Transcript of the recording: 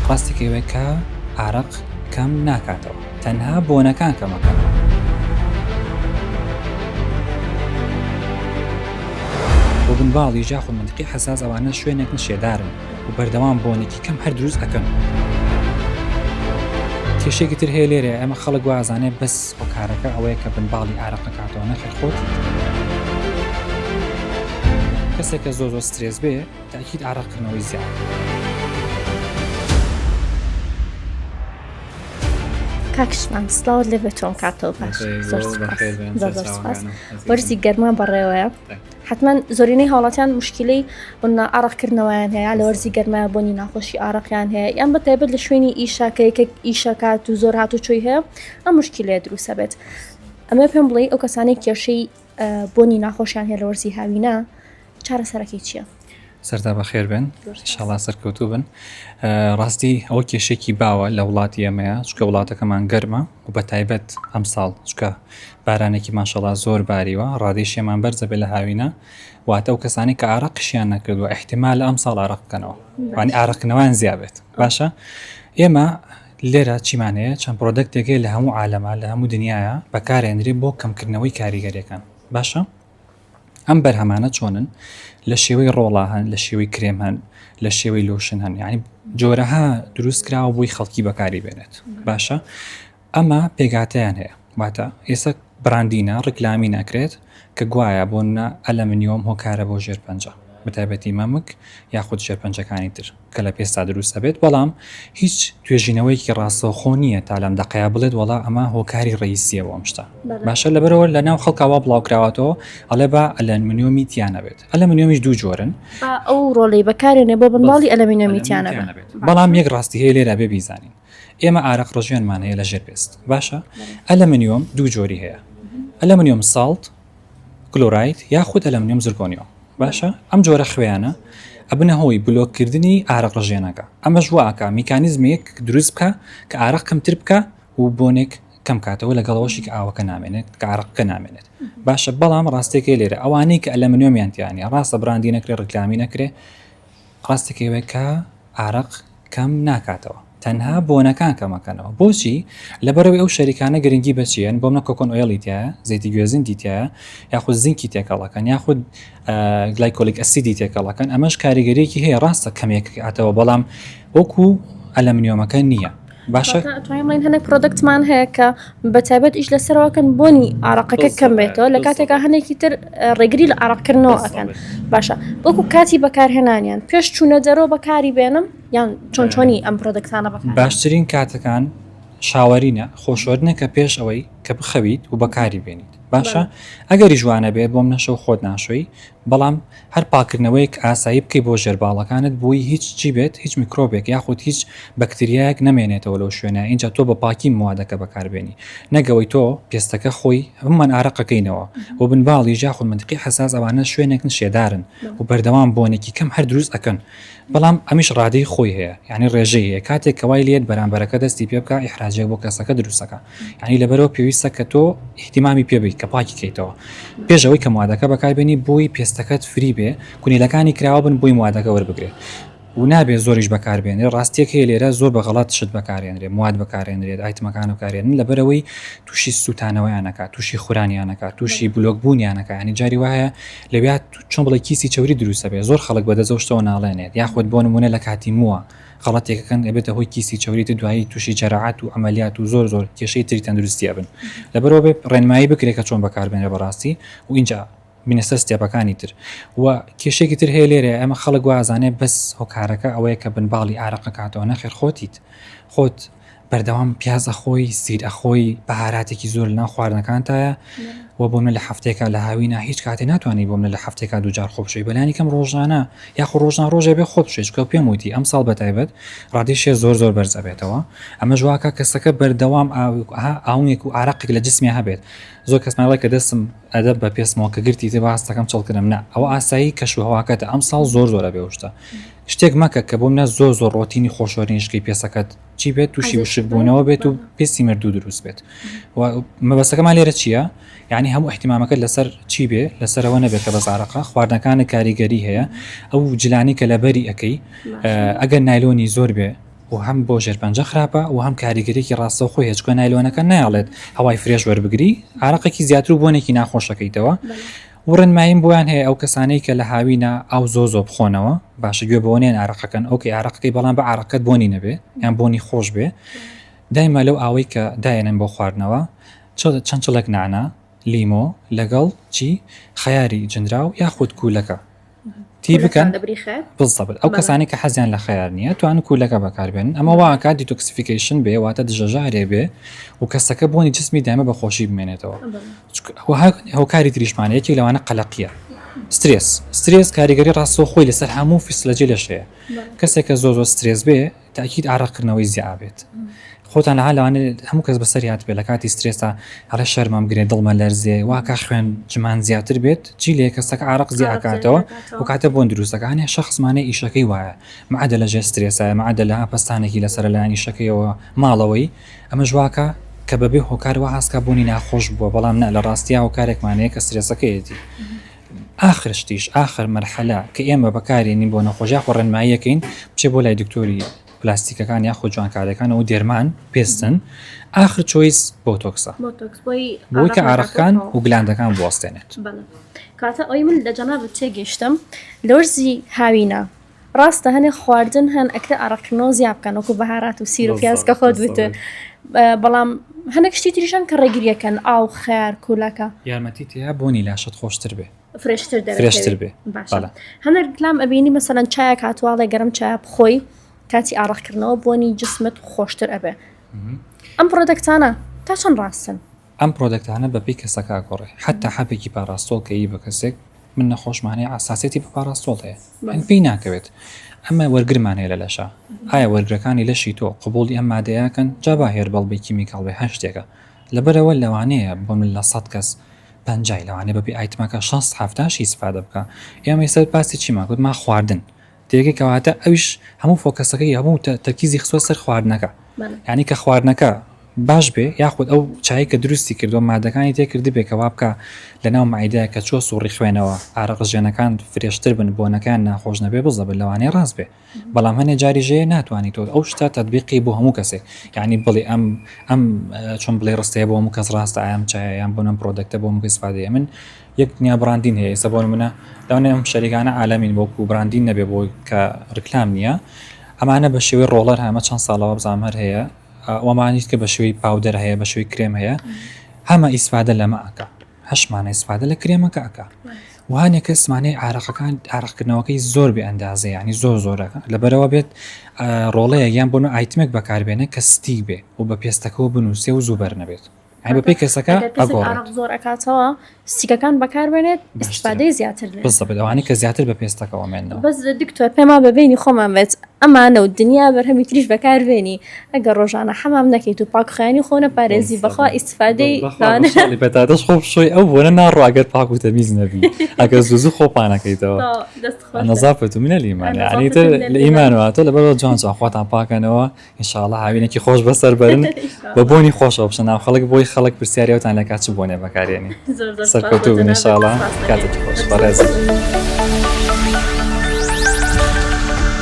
ڕاستەکەی ئەوەیە کە ئارەق کەم ناکاتەوە تەنها بۆنەکان کەمەکەنەوە. بۆ بنباڵیش یاخود مەنتیقی حەساس ئەوانە شوێنێکن شێدارن و بەردەوام بۆنێکی کەم هەر دروست ئەکەن. کێشێکی تر هەیە لێرە ئەمە خەڵک وازانێ بەس هۆکارەکە ئەوەیە کە بنباڵی ئارەقەکاتەوە نەخێر خۆتی کەسێکە زۆر زۆر سترێس بێ تاکید ئارەقکردنەوەی زیاد. کاک شوان سڵاوت لێ بێت چۆن کاتەوە باش زۆر سوپاس زۆر زۆر سوپاس وەرزی گەرما بەڕێوەیە حتمما زۆرینەی هاوڵاتیان مشکلەی بنە ئارەقکردنەوەیان هەیە لە وەرزی گەرما بۆنی ناخۆشی ئارەقیان هەیە یان بە تایبەت لە شوێنی ئیشاکە یەکێک ئیشەکات و زۆر هات و چۆی هەیە ئەم مشکلەیە دروستە بێت ئەمە پێم بڵێ ئەو کەسانەی کێشەی بۆنی ناخۆشیان هەیە لە وەرزی هاوینە چارەسەرەکەی چییە؟ سەرتا بەخێر بن ئینشاڵا سەرکەوتوو بن ڕاستی ئەوە کێشێکی باوە لە وڵاتی ئێمەیە چکە وڵاتەکەمان گەرمە و بە تایبەت ئەمساڵ چکە بارانێکی ماشەڵا زۆر باریوە ڕادەی شێمان بەرزە بێ لە هاوینە واتە ئەو کەسانی کە ئارەقیشیان نەکردووە احتمال ئەم ساڵ ئارەق بکەنەوە وانی ئارەقکردنەوەیان زیابێت باشە ئێمە لێرە چیمان هەیە چەند product ێک هەیە لە هەموو عالەما لە هەموو دنیاە بەکارێنرێ بۆ کەمکردنەوەی کاریگەریەکان باشە ئەم بەرهەمانە چۆنن لە شێوەی ڕۆڵا هەن لە شێوەی کرێم هەن لە شێوەی لۆشن هەن یعنی جۆرەها دروست کراوە بۆی خەڵکی بەکاری بێنێت باشە ئەمە پێگاتیان هەیە واتە ئێستا براندینە ڕیکلامی ناکرێت کە گوایە بۆ نە ئەلەمنیۆم هۆکارە بۆ ژێرپەنجە بەتایبەتی مەمک یاخود ژێرپەنجەکانی تر کە لە پێستا دروست ئەبێت بەڵام هیچ توێژینەوەیەکی ڕاستەوخۆ نییە تا لەم دەقەیە بڵێت وەڵا ئەمە هۆکاری ڕئیسیە بۆ ئەم شتە باشە لەبەرەوە لە ناو خەڵکاوە بڵاوکراوەتەوە ئەڵێ بە ئەلەنمنیۆمی تیانەبێت ئەلەمنیۆمیش دوو جۆرن ئەو ڕۆڵی بەکارێنێ بۆ بنماڵی ئەلەمینیۆمی تیانەبێت بەڵام یەک ڕاستی هەیە لێرە بێ بیزانین ئێمە ئارەق ڕژێنمان هەیە لە ژێر پێست باشە ئەلەمنیۆم دوو جۆری هەیە ئەلەمنیۆم salt chloride یاخود ئەلەمنیۆم زرکۆنیۆم باشە ئەم جۆرە خوێیانە ئەبنە هۆی بلۆککردنی ئارەق ڕژێنەکە ئەمەش وا ئەکا میکانیزمێک دروست بکە کە ئارەق کەمتر بکە و بۆنێک کەم کاتەوە لەگەڵەوەشی کە ئاوەکە نامێنێت کە ئارەقەکە نامێنێت باشە بەڵام ڕاستێکەی لێرە ئەوانەی کە ئەلەمنیۆمیان تیانە ڕاستە براندی نەکرێ ڕیکلامی نەکرێ ڕاستەکەی ئەوەیە کە ئارەق کەم ناکاتەوە تەنها بۆنەکان کەمەکەنەوە بۆچی لەبەرەوەی ئەو شەریکانە گرنگی بەچیەن بۆ منە coconut oil ی تایە زەیتی گوێزندی تایە یاخود زینکی تێکەڵەکەن یاخود glycolic acid ی تێکەڵەکەن ئەمەش کاریگەریەکی هەیە ڕاستە کەمێک ئاتەوە بەڵام وەکو ئەلەمنیۆمەکە نییە. باشە توانین بڵێین هەندێک product مان هەیە کە بە تایبەت ئیش لەسەرەوەکەن بۆنی ئارەقەکە کەم بێتەوە لە کاتێکا هەندێکی تر ڕێگری لە ئارەقکردنەوە ئەکەن باشە وەکو کاتی بەکارهێنانیان پێش چوونە دەرەوە بەکاری بێنم یان چۆن چۆنی ئەم product انە بەکار باشترین کاتەکان شاوەرینە خۆشۆردنە کە پێش ئەوەی کە بخەویت و بەکاری بێنیت باشە ئەگەریش وانە بێت بۆم نەشەو خۆت ناشۆی بەڵام هەر پاککردنەوەیەک ئاسایی بکەی بۆ ژێر باڵەکانت بۆی هیچ چی بێت هیچ میکرۆبێک یاخود هیچ بەکتریایەک نەمێنێتەوە لەو شوێنە ئینجا تۆ بە پاکی موادەکە بەکاربێنی نەگەوەی تۆ پێستەکە خۆی هەمومان ئارەقەکەینەوە و بن باڵیش یاخود منتیقی حەساس ئەوانە شوێنێکن شێدارن و بەردەوام بۆنێکی کەم هەر دروست ئەکەن بەڵام ئەمیش ڕادەی خۆی هەیە یعنی ڕێژەی هەیە کاتێک کەوای لێت بەرامبەرەکە دەستی پێ بکە ئیحراجێک بۆ کەسەکە دروستەکە یعنی لەبەرەوە پێویستە کە تۆ ئیهتیمامی پێ بیت کە پاکی کەیتەوە پێش ئەوەی کە موادەکە بەکاربێنی بۆی پێستەکەت فری بێ کونیلەکانی کراوە بن بۆی موادەکە وەربگرێت و نابێ زۆریش بەکاربێنێ ڕاستیەک هەیە لێرە زۆر بە غەڵەت شت بەکارێنرێ مواد بەکارێنرێت ئایتمەکان بەکارێنن لەبەرەوەی تووشی سووتانەوەیانەکە تووشی خورانیانەکە تووشی بلۆک بوونیانەکە ینی جاری وایە لەویا چۆن بڵێ کیسی چەوری دروستە بێ زۆر خەڵک بەدەزەو شتەوە ناڵێنێت یاخود بۆ نمونە لە کاتی مووە غەڵەتێکەکەن ئەبێتە هۆی کیسی چەوری تر دوایی تووشی جەرەعات و عەمەلیات و زۆر زۆر کێشەی تری تەندروستی ئەبن لەبەرەوە بێ ڕێنمایی بکرێت کە چۆن بەکاربێنرێ بەڕاستی و ئینجا بینە سەر step ەکانی تر و کێشێکی تر هەیە لێرە ئەمە خەڵک وازانێ بەس هۆکارەکە ئەوەیە کە بنباڵی ئارەقەکاتەوە نەخێر خۆتیت خۆت بەردەوام پیاز ئەخۆی سیر ئەخۆی بەهاراتێکی زۆر لەناو خواردنەکانتایە و بۆ من لە هەفتێکا لە هاوینا هیچ کاتێ ناتوانانی بۆ من لە هەفتێکا دووجار خۆ بشۆی بەلانی کەم ڕۆژانە یاخۆ ڕۆژنا ڕۆژێ بێ خۆ بشۆی چکە پێم وتی ئەم ساڵ بەتایبەت ڕادەی شێ زۆر زۆر بەرز ئەبێتەوە ئەمەش واکە کەسەکە بەردەوام ئاونێک و ئارەقێک لە جسمی هەبێت زۆر کەسمان کە دەستم ئەدەب بە پێستمەوە کە گرتی تێ باستەکەم چڵکردم نا ئەوە ئاسایی کەش و هەواکەتە ئەم ساڵ زۆر زۆرە بێ شتە شتێک مەکە کە بۆم نە زۆر زۆر ڕۆتینی خۆشۆرینشکەی پێسەکەت چی بێت تووشی وشک بوونەوە بێت و پێستی مردوو دروست بێت و مەبەستەکەمان لێرە چییە؟ یعنی هەموو احتیمامەکەت لەسەر چی بێ لەسەرەوە نەبێت کە بەس ئارەقە خواردنەکانە کاریگەری هەیە ئەو جلانی کە لەبەری ئەەکەی ئەگەر نایلۆنی زۆر بێ. و هەم بۆ ژێرپەنجە خراپە و هەم کاریگەرێکی ڕاستەوخۆی هەیە چونکە نایلۆنەکە نایەڵێت هەوای fresh وەربگری ئارەقێکی زیاتر و بۆنێکی ناخۆشەکەیتەوە و ڕێنماییم بۆیان هەیە ئەو کەسانەی کە لە هاوینە ئاو زۆر زۆر بخۆنەوە باشە گوێ بەوە نێن ئارەقەکەن okay ئارەقەکەی بەڵام بە ئارەقەت بۆنی نەبێ یان بۆنی خۆش بێ دایما لەو ئاوەی کە دایەنن بۆ خواردنەوە چەند چڵێک نەعنا لیمۆ لەگەڵ چی خەیاری جنراو یاخود کوولەکە تی بکەن بالضبط ئەو کەسانی کە حەزیان لە خەیار نییە توان کوولەکە بەکاربێن ئەمە واکە detoxification بێ واتە دژەژارێ بێ و کەسەکە بۆنی جسمی دایمە بە خۆشی بمێنێتەوە هۆکاری تریشمانە یەکێک لەوانە قەلەقیە سترێس سترێس کاریگەری ڕاستەوە خۆی لەسەر هەموو فیسلەجی لەش هەیە کەسێک کە زۆر زۆر سترێس بێ تاکید ئارەقکردنەوەی زیاد بێت خۆتان لەها لەوانەیە هەموو کەس بەسەری هاتبێت لە کاتی سترێسا ئەڵێ شەرمم گرێ دڵمە لەرزێ واکە خوێن جمان زیاتر بێت چی لێ کەسەکە ئارەق زیاکاتەوە و کاتە بۆن دروستەکە هەنێ شخصمانە ئیشەکەی وایە معدە لە ژێر سترێسایە معدە لە پەستانێکی لەسەر لایەن ئیشەکەیەوە ماڵەوەی ئەمەش واکە کە بەبێ هۆکار وا هەستکا بۆنی ناخۆش بووە بەڵام نا لە ڕاستیا هۆکارێکمان هەیە کە سترێسەکەیەتی ئاخر شتیش ئاخر مەرحەلە کە ئێمە بەکارێنین بۆ نەخۆش یاخۆ ڕێنماییەکەین بچێ بۆ لای دکتۆری پلاستیکەکان یاخود جوانکاریەکان و دێرمان پێستن ئاخر choice بۆتۆکسە بۆی کە ئارەقەکان و gland ەکان بوەستێنێت. کاتە ئەوی من لە جەنابت تێگەیشتم لە وەرزی هاوینە ڕاستە هەنێ خواردن هەن ئەکرێ ئارەقکردنەوە زیاد بکەن وەکو بەهارات و سیر و پیاز کە خۆت وتت بەڵام هەندێک شتی تریش هەن کە ڕێگریەکەن ئاو خەیار کولەکە. یارمەتی تیا بۆنی لاشەت خۆشتر بێ. fresh تر دەرەکەوێ. fresh تر بێ. باشە هەندێک ریکلام ئەبینی مەسەلەن چایەک هاتووە ئەڵێ گەرم چایە بخۆی کاتی ئارەقکردنەوە بۆنی جسمت خۆشتر ئەبێ ئەم product انە تا چەند ڕاستن؟ ئەم product انە بەپێی کەسەکە ئەگۆڕێ حەتا حەپێکی پاراستۆڵ کە ی بە کەسێک من نەخۆشمان هەیە حەساسیەتی بە پاراستۆڵ هەیە یان پێی ناکەوێت ئەمە وەرگرمان هەیە لە لەشە ئایا وەرگرەکانی لەشی تۆ قبوڵی ئەم مادەیەکەن جا با herbal بێ chemical بێ هەر شتێکە لەبەرەوە لەوانەیە بۆ من لە سەد کەس پەنجای لەوانەیە بەپێی item ەکە شەست حەفتاش ئیسفادە بکا ئێمە ئێستا باسی چیمان کرد ما خواردن تێگەی کەواتە ئەویش هەموو focus ەکەی هەموو تەرکیزی خستوە سەر خواردنەکە یعنی کە خواردنەکە باش بێ یاخود ئەو چای کە دروستی کردو مادەکانی تێ کردبێ کە وا بکە لە ناو مەعیدە کە چوە سوڕی خوێنەوە ئارەق ژێنەکان fresh تر بن بۆنەکان ناخۆش نەبێ بزەبت لەوانەیە ڕاست بێ بەڵام هەنێ جاری ژەیە ناتوانانی تۆ ئەو شتە تەتبیقی بۆ هەموو کەسێک یعنی بڵێ ئەم ئەم چۆن بڵێ ڕستەیە بۆ هەموو کەس ڕاستە ئایم چایە یان بۆ نەم product ە بۆ هەموو کەس ئیسفادەیە من یەک دنیا branding هەیە ئێستا بۆ نمونە لەوانەیە ئەم شەریکانە عالەمین وەکو branding نەبێ بۆ کە ڕیکلام نییە ئەمانە بە شێوەی roller هەمە چەند ساڵەوە بزانم هەر هەیە ئەومانیش کە بە شێوەی powder هەیە بە شێوەی کرێم هەیە هەمە ئیسفادە لەمە ئەکا هەشمانە ئیسفادە لە کرێمەکە ئەکا وانێ کەسمانەی ئارەقەکان ئارەقکردنەوەکەی زۆر بێ ئەندازە ینی زۆر زۆرەکە لەبەرەوە بێت ڕۆڵەیە یان بۆ item ێک بەکاربێنێ کە stick بێ و بە پێستەکەەوە بنووسێ و زوو بەر نەبێت ئەی بەپێی کەسەکە ئەگۆڕێت زۆر ئەکاتەوە stick ەکان بەکاربێنێت ئیسفادەی زیاتر بزەبت ئەوانەی کە زیاتر بە پێستەکەەوە مێنەوە بەس دکتۆر پێما بەبینی خۆمان بێت ئەمانە و دنیا بەرهەمی تریش بەکاربێنی ئەگەر ڕۆژانە حەمام نەکەیت و پاکخیانی خۆ نەپارێزی بەخوا ئیسفادەی پەتاتەش خۆ شۆی ئەو بۆنە ناڕۆ ئەگەر پاک و تەمیز نەبی ئەگەر زوو زوو خۆ پانەکەیتەوە نەزافەت منە لیمان یعنی تر لە ئیمانەوە تۆ لەبەر جوان جوان خۆتان پاکەنەوە ان شاء اللە هاوینێکی خۆش بەسەر بەرن بە بۆنی خۆشەوە بچنە ناو خەڵک بۆی خەڵک پرسیاری ئەوتان لەکات چ بۆنێ بەکارێنی زۆر زۆر سپاس سەرکەوتوو بن ان شاء اللە سپاس کاتێکی خۆش بەڕێزم.